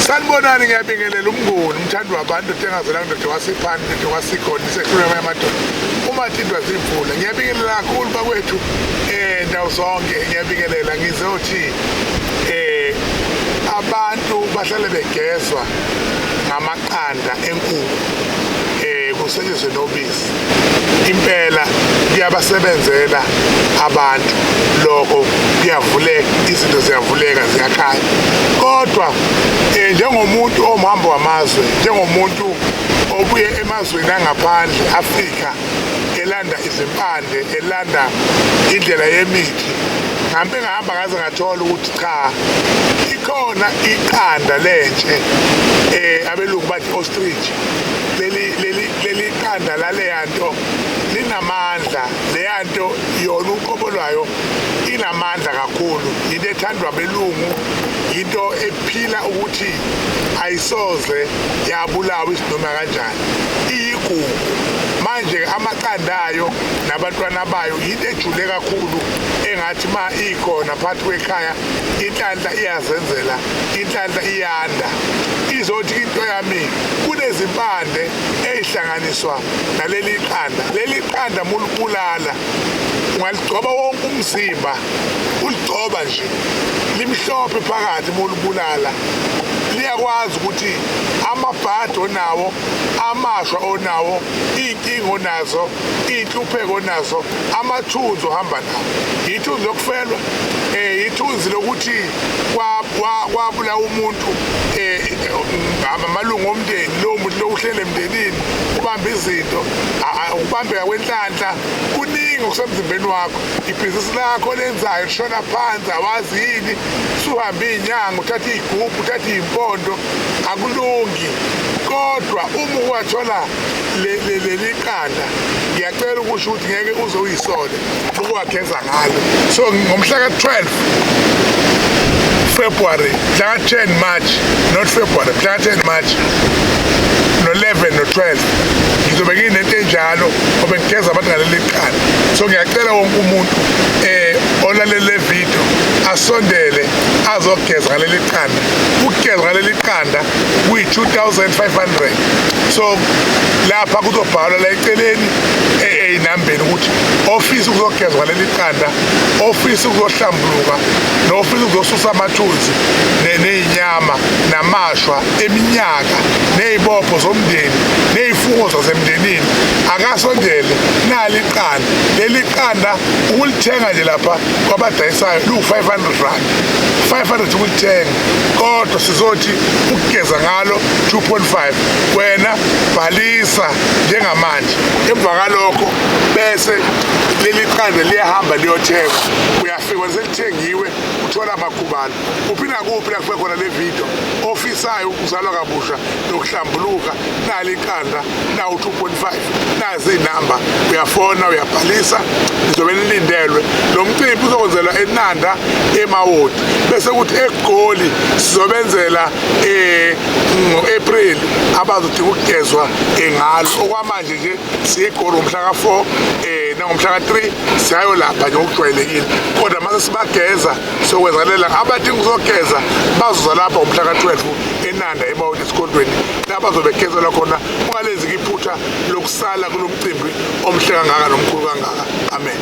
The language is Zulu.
Sanibonani, ngiyabingelela uMnguni, umthandi wabantu, Tengazela ndoda wasiphani, ndoda wasikhona, isehlulwe amadoda. Uma thintwa zimvula, ngiyabingelela kakhulu bakwethu ndawo zonke, ngiyabingelela ngizothi abantu bahlale begezwa ngamaqanda enkukhu kusetshenziswe nobisi. Impela kuyabasebenzela abantu lokho, kuyavuleka, izinto ziyavuleka, ziyakhanya. Kodwa njengomuntu omhambo wamazwe, njengomuntu obuye emazweni angaphandle Afrika, elanda izimpande, elanda indlela yemithi, ngihambe ngahamba ngaze ngathola ukuthi cha, ikhona iqanda lentshe, abelungu bathi ostrich. Leli qanda laleya nto linamandla, leya nto yona uqobo lwayo inamandla kakhulu, into ethandwa abelungu, into ephila ukuthi ayisoze yabulawa isinoma kanjani, iyigugu. Manje amaqanda ayo nabantwana bayo yinto ejule kakhulu, engathi ma ikhona phakathi kwekhaya inhlanhla iyazenzela, inhlanhla iyanda. Izothi into yami, kunezimpande ey'hlanganiswa naleli qanda. Leli qanda mulibulala ungaligcoba wonke umzimba, uligcoba nje limhlophe phakathi, mulibulala liyakwazi ukuthi amabhadi onawo, amashwa onawo, iy'nkinga onazo, iy'nhlupheko onazo, amathunzi ohamba nawo, ithunzi lokufelwa, ithunzi lokuthi kwabulawa umuntu, amalungu omndeni, lowo muntu lo uhlele emndenini, ubamba izinto, ukubambeka kwenhlanhla, kuningi okusemzimbeni wakho, ibhizinisi lakho lenzayo lishona phansi, awazi yini, suhambe iy'nyanga, uthatha iy'gubhu, uthatha iy'mpondo, akulungi. Kodwa uma uwathola leli qanda, ngiyacela ukusho ukuthi ngeke uze uyisole ukuwageza ngalo. So ngomhla ka-12 February, mhla ka-10 March, not February, mhla ka-10 March no-11 no-12, ngizobe nginento enjalo ngobe ngigeza abantu ngaleli qanda. So ngiyacela wonke umuntu olalele le video asondele azogeza ngaleli qanda. Ukugeza ngaleli qanda kuyi-2500. So lapha kuzobhalwa la eceleni ey'nambeni ukuthi ofisa ukuzogezwa ngaleli qanda, ofisa ukuzohlambuluka, nofisa ukuzosusa amathunzi ney'nyama namashwa eminyaka ney'bopho zomndeni ney'fungo zasemndenini, akasondele nali iqanda. Leli qanda ukulithenga nje lapha kwabadayisayo liwu-500 rand, 500 ukulithenga, kodwa sizothi ukugeza ngalo 2.5. Wena bhalisa njengamanje, emva kalokho bese leli qanda liyahamba liyothengwa, uyafika selithengiwe, uthola amakhubalo kuphi nakuphi la kufike khona le video. Ofisayo ukuzalwa kabusha nokuhlambuluka, nali iqanda, nawu 2.5, nazi iy'namba, uyafona uyabhalisa, nizobe nilindelwe. Lo mcimbi uzokwenzelwa eNanda eMawoti, bese kuthi eGoli sizobenzela ngo-April abazodinga ukugezwa ngalo. Okwamanje nje siye eGoli ngomhla ka-4 nangomhla ka-3, siyayolapha nje ngokujwayelekile, kodwa mase sibageza sokwenzalela abadinga ukuzogeza bazoza lapha ngomhla ka-12 eNanda eMawoti esigodlweni, la bazobegezelwa khona. Ungalenzi iphutha lokusala kulo mcimbi omhle kangaka nomkhulu kangaka. Amen.